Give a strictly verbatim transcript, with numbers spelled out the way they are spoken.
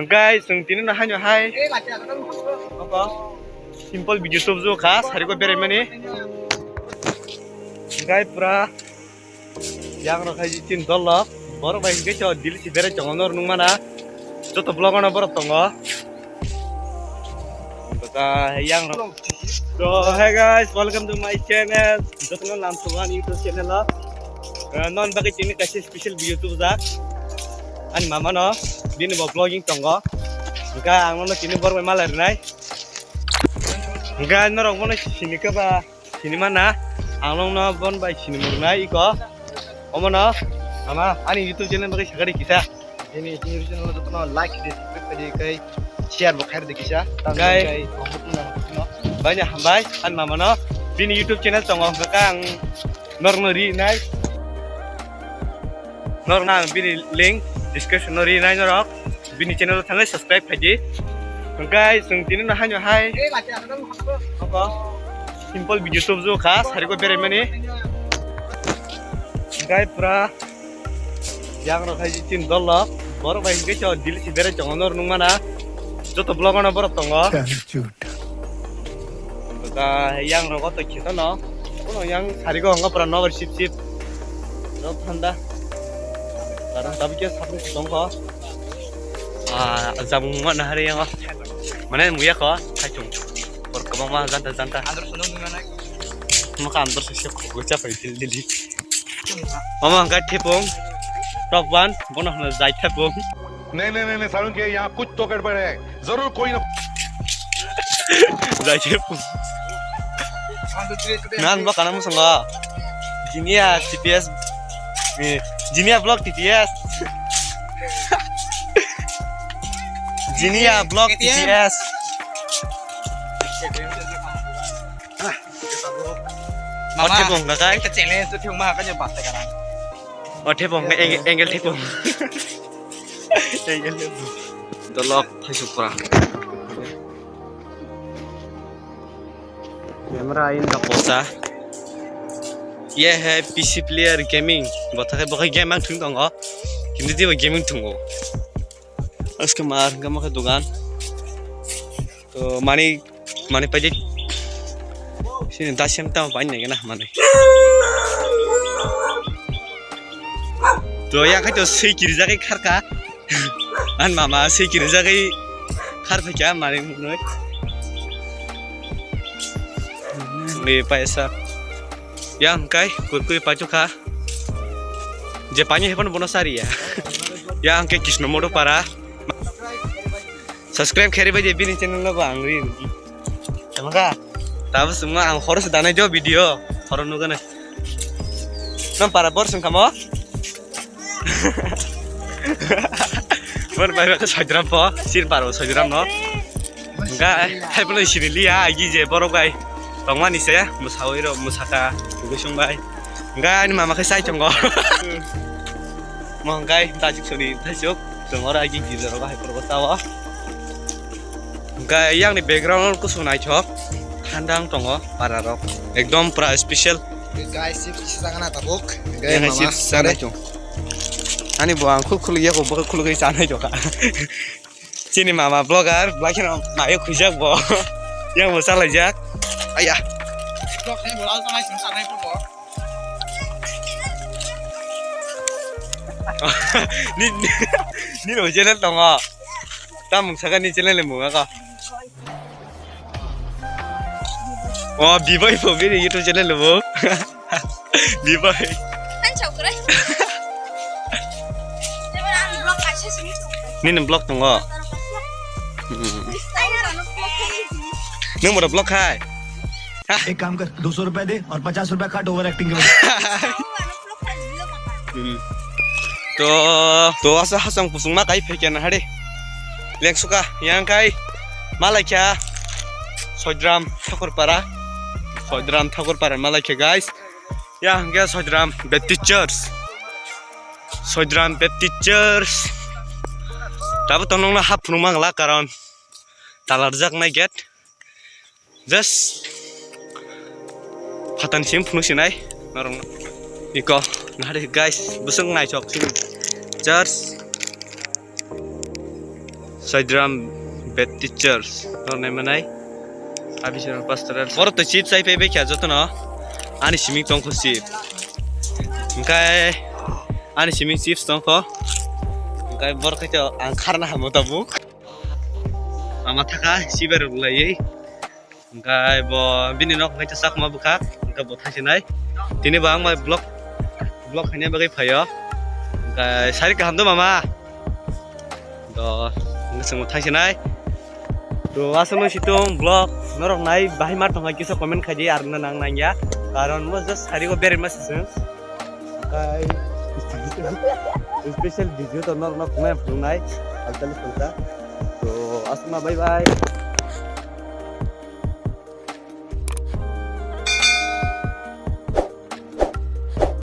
Guys, chwng tini no haino hai. Obo simple video tubju kha, sari ko berai mani. Guys, pura yang rok hai tin dol lok. Borok bai hingke cho dil si berai tongo nor nung mana. Joto vlog ano borok tongo. Bata yang rok. So, hey guys, welcome to my channel. Joto no lam sugan YouTube channel o. Eh, non bagwi tini kaisa special video tubujak. Ani mama no bini bo vlogging tongo. Hingke ang no tini borok bai malai rwnai. Hingke norok bono sini khe ba sini mana. Ang nokno bon bai sini murunai iko. Omono ama ani YouTube channel bagwi sakari kisa. Ini YouTube channel jotono like di, subscribe di kai share bo khair di kisa. Guys. Bai ni hambai ani mama no bini YouTube channel tongo hingke ang norokno ri nai. Norokno ang bini link description o ri nai norok. Bini channel o thangwi subscribe khaidi. Hingke chwng tini no haino hai. Obo simple video tubju kha, sari ko berai mani. Hingke pura yang rok hai tin dol lok. Borok bai hingke cho dil si berai tongo nor nung mana. Joto vlog ano borok tongo. Da yang rogo to khito no. Kono yang sari go hwnga pura nobar sip sip. Rok thanda. Karang tabi ke sapung tong ko. Ah, jamung ma na hari yang. Mane muya ko, thaichung. Por ko ma janta janta. Andor sunung nang nai. Maka andor sisi ko cha pai dil dil. Mama hwnka thepung. Top one, bono hwnka jai thepung. नहीं नहीं नहीं नहीं सारुण के यहाँ कुछ तो गड़बड़ है। जरूर कोई ना। Jai thepung. Nan ba kana musanga. Jinia T P S. Eh, Jinia block T P S. Jinia block T P S. Mama, othepung kakai. Ekta challenge to thung ma ka je basta karang. Othepung ka angle thepung. Angle thepung. Dolok thaisuk pura. Camera in the posa. Ye hai P C player gaming. Botha ke bokai game ang thung tongo. Hindi diba gaming thungo. Aske mar hingka mokhe dogan. To mani, mani paidi. Sini dasem tamo paini nai gana mani. To ya khai to sei kiri jagai kharka. An mama sei kiri jagai khar phaikya mani noi. Ni paisa. Ya hingkai kurkuri pachu kha. Je pani hepan bono sari ya. Ya hingke Krishna Modo para. Subscribe khairi bai je bini channel no ba ang ri. Tamaka. Tabu sungma ang horo se danai jo video. Horo nugana. Nam para bor sung kamo. Bor bai ba sajram po. Sir paro sajram no. Hingke hai phano sini liya, agi je borok bai tongmani se, mwsawi rok, mwsaka, tugui sung bai. Hingke ani mama khe sai tongo. Mo hingke tajik soni, tajik, tong oro agi gilja rogo hai phuru tao. Hingke yang ni background kusung naithok, thanda wng tongo para rok, ekdom pura special. Guys, chips kisa jagana tabuk. Yang mama chips sanai tong. Ani bo ang khuk khuluk ya ko, bo khuluk sanai tong. Chini mama vlogger, blakheno mayo khujak bo. Yang bo chalaijak. Aya. Vlog ni bo lal tanai sung sanai bo. Ni, ni, ni lo channel tongo. Tamung saka ni channel mung ka. O, Bibai bo bini YouTube channel bo. Bibai. Ang chau kre. Nini vlog tongo. Hmm. Nung mora vlog khai. एक काम कर, दो सौ रुपए दे और पचास रुपए काट ओवर एक्टिंग के वजह से। Hmm. To, to asa hasang pusung ma kai phaikya na hade. Lengsuka, yang kai. Malaikya. Sojram Thakurpara. Sojram Thakurpara malaikya, guys. Ya, hingke Sojram Baptist Church. Sojram Baptist Church. Tabo tonong na hap phunuk mangla karon talarjak nai gate. Just phatani sim phunuk sinai norong iko nahari guys busung nai chok sini church. Saidram Baptist Church no naimanai. Abiswara Pastoral. Borok to chips ai paibai kha jotono. Ani siming tongkho chips. Hingkai ani siming chips tongkho. Hingkai borok khaito ang kharna hamo tabuk. Mama thaka sibar rwlaiwi. Hingkai bo bini nok hingkai chakma bwkha. Hingkai bo thaisinai. Tini bo ang bai vlog vlog khaina bagwi phaio. Hingkai sari kaham do mama. To hingke chwng thaisinai. To aswk no situng vlog norok nai bahai ma tongkha kisa comment khaidi, ar no nang nangya. Karon mo just sari go berma sisung. Kai special video to norok no phunai phunai. Alkali phunta. To aswk ma bye bye.